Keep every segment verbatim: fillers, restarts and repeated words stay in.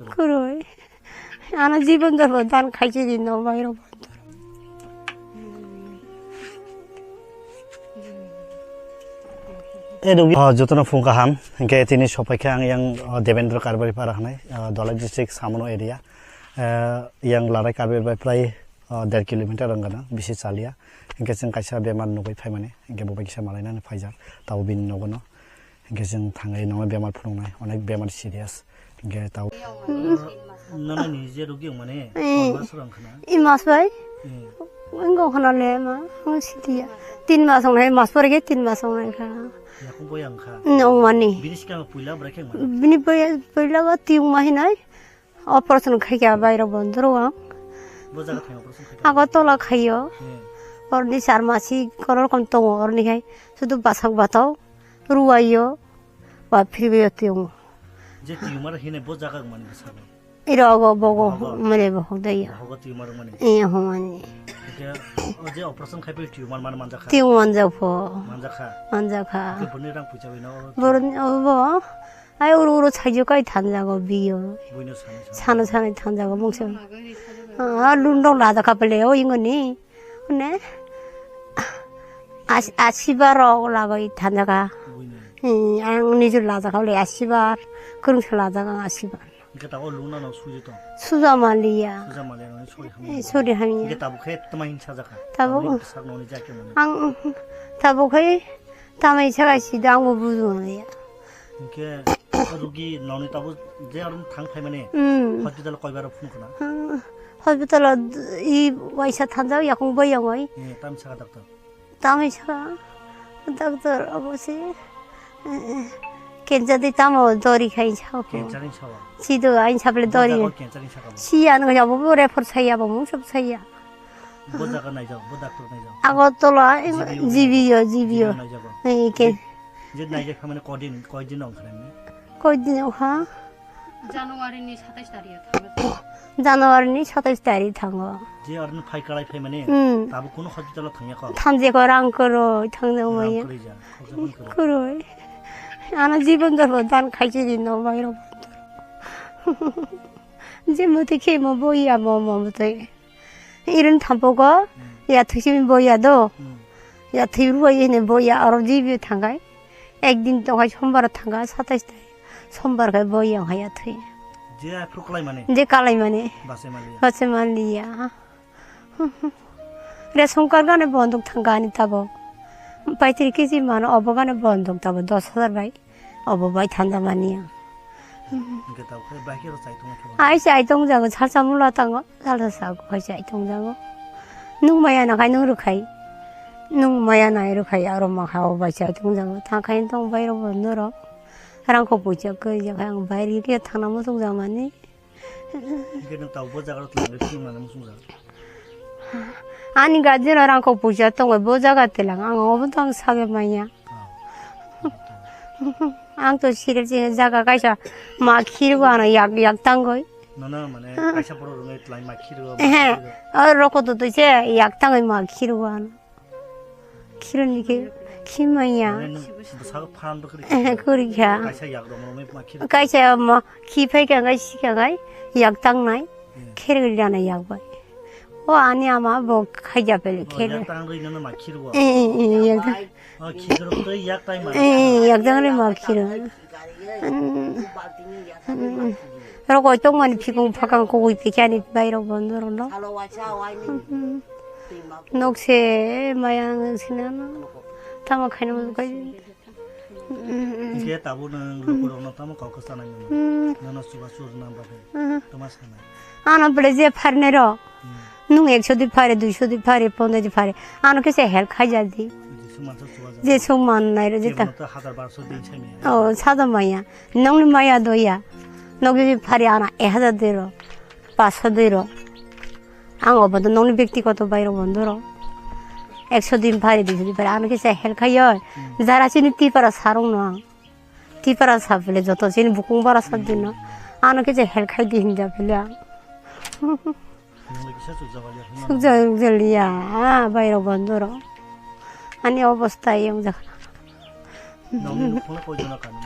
Kwrwi. Ano jibon jabo dan khaisi di no bai rok. E rugi. Oh, jotono phung kaham. Hingke tini sopai khe ang yang, oh, Devendra Karbari para hanai, oh, Dhalai district Samono area. Eh, yang Larai Karbari bai prai, oh, der kilometer wng gana, bisi chalia. Hingke chwng kaisa bemar nugui phaimani, hingke bo bai kisa malainani phaijak, tabo bini nogono. Hingke chwng thangwi nangno bemar phunuknai, onek bemar serious. Hingke tabo. Nono ni je rugi wngmani, Eh. Koi mas rok wngkhana? I mas bai? Eh. Wngkha khana le ma, wng sitiya. Tin mas wngnai, mas pore khe tin mas wngnai kha. Yakung bo yang kha? Wngmani. Bini sikang puila bwrwi khe wngmani? Bini puila, puila bo tiyung ma hinai. Operation khaikha bai rok bondoro ang. Bo jaga thang operation khaikha? Agartala khaio. Hmm. Orni char masi kono rokom tongo orni hai. Sudu basak batao ruwaio. Ba phiribaio tiyung. Je tumor hine bo jaga mani bwskango? Iro ogo bogo. Bogo. Mane bohok daiya. Bohogo tumor mani? Eh, homani. Hingke o je operation khaipai tumor mani manjakha? Tiyung manjakpho. Manjakha? Manjakha. Hingke boni rang puisa bai no? Boroni obo. Ai uro uro saijo kai thanjago biyo. Buino sani sani. Sano sani thanjago mungsa. Ah, lundong lada kapale o ingoni. Hone. As-, asibar rok lagoi thanjaga. Buino. Hmm, ang nijor lajak hole asibar. Kurungsa lajak ang asibar. Hingke tabo lungna no suju tong? Suja maliya. Suja maliya no sori hamya. Eh, sori hamya. Hingke tabo khe tama hin sajaka? Tabo. Tabo sak noni jake mani. Ang tabo khe tamai saka sida ang bo buju maliya. Hingke rugi noni tabo je aron thang phai mani. Hmm. Hospital koi bar phone khna? Hmm. Hospital o d-, i waisa thanjak yakung bai yongoi. Eh, tam saka doctor. Tamisa, doctor obo se, eh, cancer di tamo dori khai sao. Cancer ni sao? Sido ain saple dori. Bo jaga cancer ni saka bo? Si ano ya bo refer saya bo mung sab saya. Bo jaga nai jao, bo doctor nai jao. Agartala, G B O. G B O, G B O. G B O nai jao bo. Eh, ke. Je, je nai jao khamani kodin, kodin ong khamani? Kodin ong kha? January ni satais tarikh thango. January ni satais tarikh thango. Je arni phai kalai phai mani, hmm, tabo kuno hospital o thangya kho? Thamjeko rang kwrwi thangjak maya. Rang kwrwi ja, hospital kwrwi. Kwrwi. Ano jibon jabo dan khaisi di no bai rok. Je muti khe mo boya mo mo muti. Irin thampogo, hmm, ya thwisi boya do. Hmm. Ya thwi ruwa ini boya aro jibi thangai. Ekdin tongkai sombar thanga satais tai. Sombar kai boya haya thwi. Je aphru kalai mani? Je kalai mani. Base mani. Base mani ya. Ration card gane bondok thangani tabo. Paitri kisi mano obo gane bondok tabo dos hajar bai. Obo bai thanda mani ang. Hingke tabo khe bai khe ro chai tongma khe bo? Ai chai tong jago, salsa mula tango, salsa sago hai chai tong jago. Nung maya na khai nung rwkhai. Nung maya nai rwkhai aro ma kha o bai chai tong jago. Tha khai tong bai ro bondo ro. Rang kho puja khe ja khai ang bai ri khe thana mo tong jamani. Hingke nwng tabuk bo jaga rok twlangwi phunuknani muchungjak? Ani guardian rang kok puisa tongwi bo jaga twlang ang obo tong sagwi manya. Ah. Ang to siril siril jaga kaisa ma khirgo ano yak yak tangwi. Nono mane kaisa borok rwngwi twlai ma khirgo. Ehe, o roko to to se yak tangwi ma khirgo ano. Khironi khe khimaya. Mane nwng bwsakgo phan bwkhwrwi. Ehe, khwrwi kha. Kaisa yak rwmani ma khir. Kaisa ma khi phai kha, kai si kha, kai yak tangnai. Hmm. Khergwi rana yak bai. O ani ama bo khaija pele kher. Yak tang rwi nana ma khir wa. Eh, eh, eh, yak tang. O khir rok tei yak tai ma. Eh, yak tang rwi ma khir. Rokoi tongmani phikung phakang kogoi phikyani bairok bondo rokno. Nokse maya ang sinano. Tamo khaino kai. Hingke tabuk nwng lukurokno tamo kok kwchanai nwngo? Nono chubachu rwna bagwi tama sanai? Ano bwle je pharnai rok. Nwng ekso di phari, duiso di phari, pondro di phari. Ano kisa help khaijak di. Jesu mansa chubachu. Jesu mannai rok jeta. Kebono to hazar barso din sai maya. O, sada maya. Nokni maya doya. Nok jodi phari ano ek hazar dui rok. Paso dui rok. Ang obo do nokni bektigoto bai rok bondo rok. Ekso din phari, duiso din phari. Ano kisa help khaiyo. Jara chini tipara sarok no ang. Tipra sa bile joto chini bukung bara sa dino. Ano kisa help khai di hinja bile ang. Nungni kisa sukjak waliya hinma. Sukjak waliya, ah, bai rok bondo rok. Ani obosta eyang jak. Nungni nukhungno koi jona kami?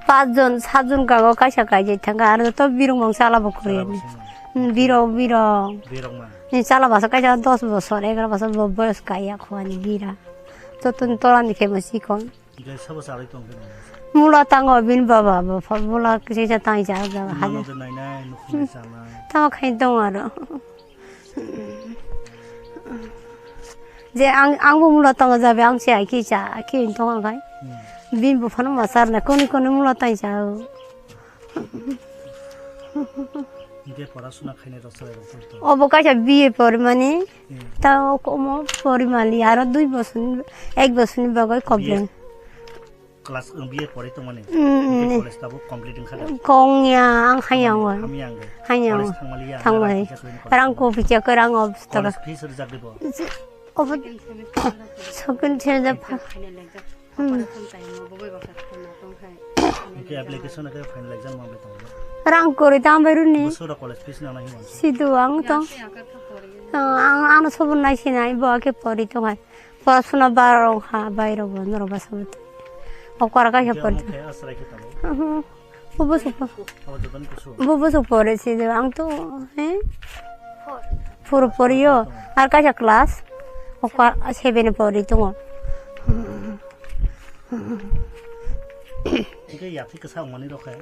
Pas jon, sat jon kago kaisa kaijai thangkha, aro to birok mong chala bo kwrwi. Chala bo swngo. Hmm, birok, birok. Birok ma. Ni chala basa kaisa dos bosor, egaroh bosor bo boyos kaiya khwani bira. Jotoni tolani khe bo chikon. Hingke sabo charwi tong khe nang? Mula tango bini baba bo, phal mula kisa kisa tangwi cha, cha, Mano haja. De nai nai, nukhung de chala. Tamo khai tong aro. Je ang, ang bo mula tongo jabe, ang se aki cha, aki tong ang khai. Hmm. Bini buphano ma charna, koni koni mula tang cha o. Hingke pora suna khainai rok chwrai rok tong tong. Obo kaisa B A porimani, Hmm. ta o komo porimali, aro dui bosor, ek bosor ni bagwi B A complain. Class, um, B A pori tongmani. Mm, Hingke mm. College tabuk complete wngkha da? Kongya, ang hayang Hamya, wan. Hamya ang de. Hayang College wan. Thangmaliya, Thangmai. Rang pisa kwrwini college Rang thangmani. Ko pisa kwrwng obstaka. College fees rijak de bo? Obo second semester pha. Hmm. Hingke application ke final exam ma betongo. Rang kwrwi tang bai runi. Bosora college fees nana hiwan. Sidu ang tong. Ang, ang ano sobon nai sinai bo ake pori tongai. Porasuna bar rok ha, bai rok bo norok basa bwtwi. Okora kaisa Hingke pori. Omo khe asrai khe tamo? Uhu. Bo bwswk po-, Abo jotono kusu. Bo bwswk pore se je ang to, he? Four pori yo. Ar kaisa class. Okwa seven pori tongo. Hingke yaphi kasa wngmani rok khe?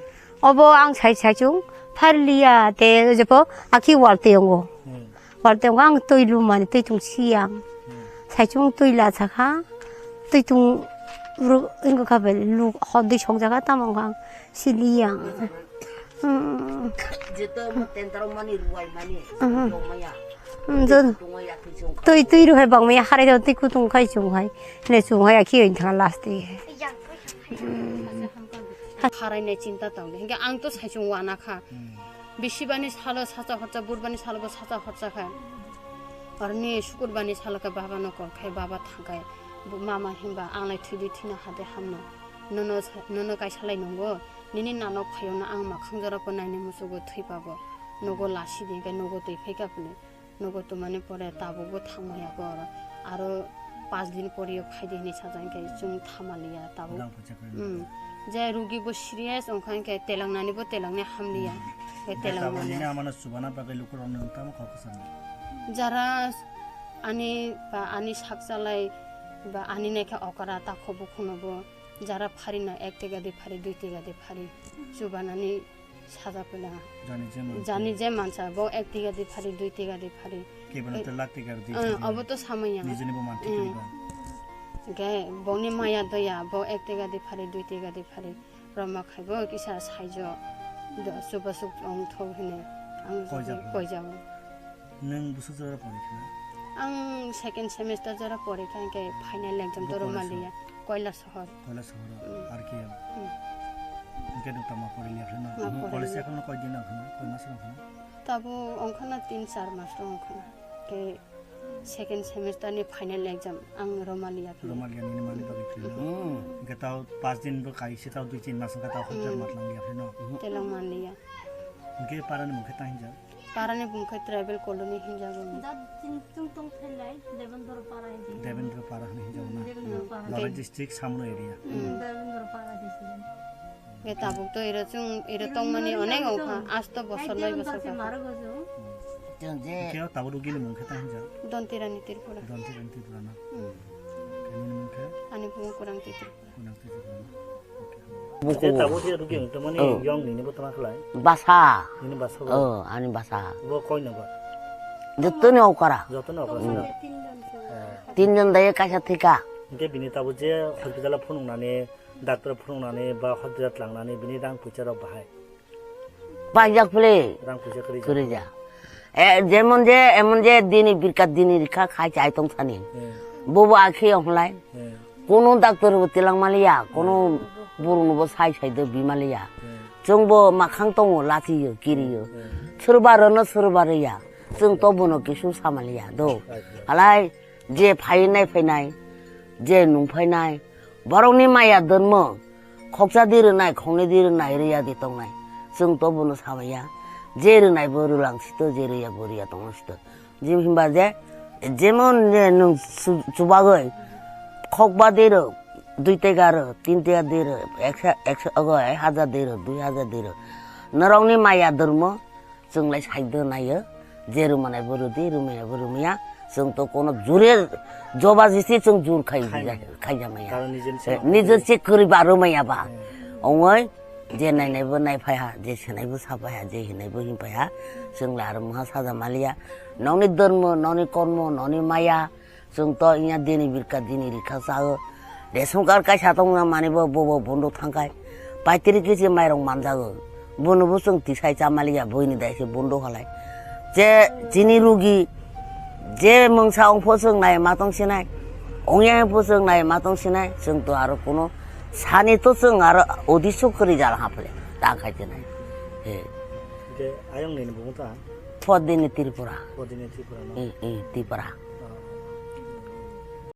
Obo ang sai sai chung. Phar liya te jepo akhi wal te yongo. Hmm. Wal tei ang twi lumani twi tung siyang. Hmm. Saichung twi la sakha. Twi tung ru-, wngkha bai lu-, hor dwi sokjakha tamo wngkha ang siliyang. Hmm. Jeto mo tendro mani ruwai mani, Hmm. yong maya. Hmm, jo-, Tungo ya twi song kha. Twi, twi ruhai bang maya harai do twi kutung khai chung hai. Ne chung hai akhi oi thang last day. Hmm. Harai ne chinta tong de. Hingke ang to saichung wana kha. Hmm. Bisibani salo sacha horcha, budbani salo bo sacha horcha kha. Aroni sukurbani salo khe baba no kol khai, baba thang khai. Bu-, mama himba, "Ang lai thwidi thwina hade hamno. Nono sa-, nono kaisa lai nungo. Nini nanok phaiyokno ang makhang jora po naini muchugo thwipa bo. Nogo lasi di khe nogo twi phaikha phone." Nogo tumani pore tabukbo thangmaya khe oro. Aro pas din pore yo phaidi hinwi sajak khe chwng thamaliya tabuk. Dang phacha khe. Hmm. Je rugi bo serious wngkha khe telangnani bo telangni hamliya. Hmm. Khe Hingke telang tabuk maliya. Nini amano chubana bagwi lukurok nwng tamo kok kwchangni? Jara ani ba ani sakchalai ba ani naikhe okra takho bukhukno bo jara pharino ek tega di phari, dui tega di phari chubanani Saja pela. Jani je mansa. Jani je mansa, bo ek tiga di phari, dui tiga di phari. Kebeno Eh, te lakh tiga di eh, phari. Abo to samaya. Nijeni bo manti Eh. kiriba. Ge, boni maya doya, bo ek tiga di phari, dui tiga di phari. Roma khai bo kisa saijo. Do, suba suk ong thok hine. Ang Koi jabo. Koi jabo. Nwng bwswk jora pori kha? Ang second semester jora pori kha, hingke final exam Bo to rwma college o? liya. Koilasohor. Koilasohor o, Mm. R K M. Mm. Hingke nwng tamo pori liya phano? Ma pori College liya. Ekhonno koi din wngkha, koi mas wngkha? Tabo wngkha na tin char mas wngkha. Ke second semester ni final exam ang rwma liya phano. Rwma liya nini mani bagwi phano? Mm. Hingke tao pas din bo kaisa tao dui tin mas wngkha tao hokjar Mm. matlang liya phano? Telang man liya. Hingke parani mungkhe ta hinjak? Parani bumung khe tribal colony hinjago. Jat chini chwng tong phailai, Devendra Para hinwi. Devendra Para hinwi hinjago na? Devendra Para. Lawrence district, Samno area. Hmm. Devendra Para district. Ge tabuk to ero chwng, ero tongmani onek ongkha, asto bosor, noi bosor kha. Chwng je. Khe tabuk rugini mung khe ta hinjak? Dontirani Tripura. Dontirani Tripura na? Hmm. Khe nini mung khe? Ani bumung Kurang Tripura. Buku. Je tabuk je rugi wng tongmani Oh. yong nini bo tongma khlai? Basa. Nini basa bo? Oh, ani basa. Bo koi no ba? Jottoni okara. Jottoni okara Hmm. sina? Eh. Tinjon daya kaisa thika. Hingke bini tabuk je hospital phunuknani, doctor phunuknani ba hospital tlangnani bini rang puisa rok bahai? Paijak phle. Rang puisa kwrwi jak. Kwrwi jak. E, jemon je, emon je, dini birkat dini rikha khai chai tong thani. Hmm. Bobo akhe ong lai. Hmm. Kono doctor bo tilang maliya, kono Hmm. burung bo sai sai do bimaliya. Hmm. Chwng bo makhang tongo lati yo, kiri yo. Hmm. Soba rono soba riya. Chwng to bono kisu samaliya do. Acha. Halai je phai nai phai nai, je nung phai nai, Borokni maya donmo khoksa di rwnai, khoknwi di rwnai, rwya di tongnai. Chwng to bono samaya. Je rwnai bo rwlang sito, je rwya bo rwya tongna sito. Jim himba je, jemon je nwng chu-, chubagwi khokba de rw, Dui tega ro, tin tega di ro, eksa, eksa, ogo, ek hajar di ro, dui hajar di ro. Norokni maya dormo, chwng lai saikdo naio, je rumanai bo rwdi, rumaya bo rumaya, chwng to kono jure joba jisi chwng jur khai, khai, khai jamaya. Karon nijeni se, eh, nijeni se kwrwi ba rumaya ba. Hmm. Ongoi, je nainai bo nai phaiha, je senai bo sa phaiha, je hinai bo hin phaiha, chwng lai aro mungha saja maliya. Nokni dormo, nokni kormo, nokni maya, Chwng to wngya dini birka dini rikha chao. Ration card kaisa tongna mani bo, bo, bo bondo thangkai. Paitiri kisi mairok manjago. Bono bo chwng tisai chamaliya boini dai se bondo halai. Je chini rugi, je mungsa ongpho chwng nai ma tong sinai. Ongya pho chwng nai ma tong sinai. Chwng to aro kuno sani to chwng aro odi sukri jal haple. Ta khai sinai. He. Ke ayong nini bumung ta? Podini Tripura. Podini Tripura no. Eh, eh, Tripura.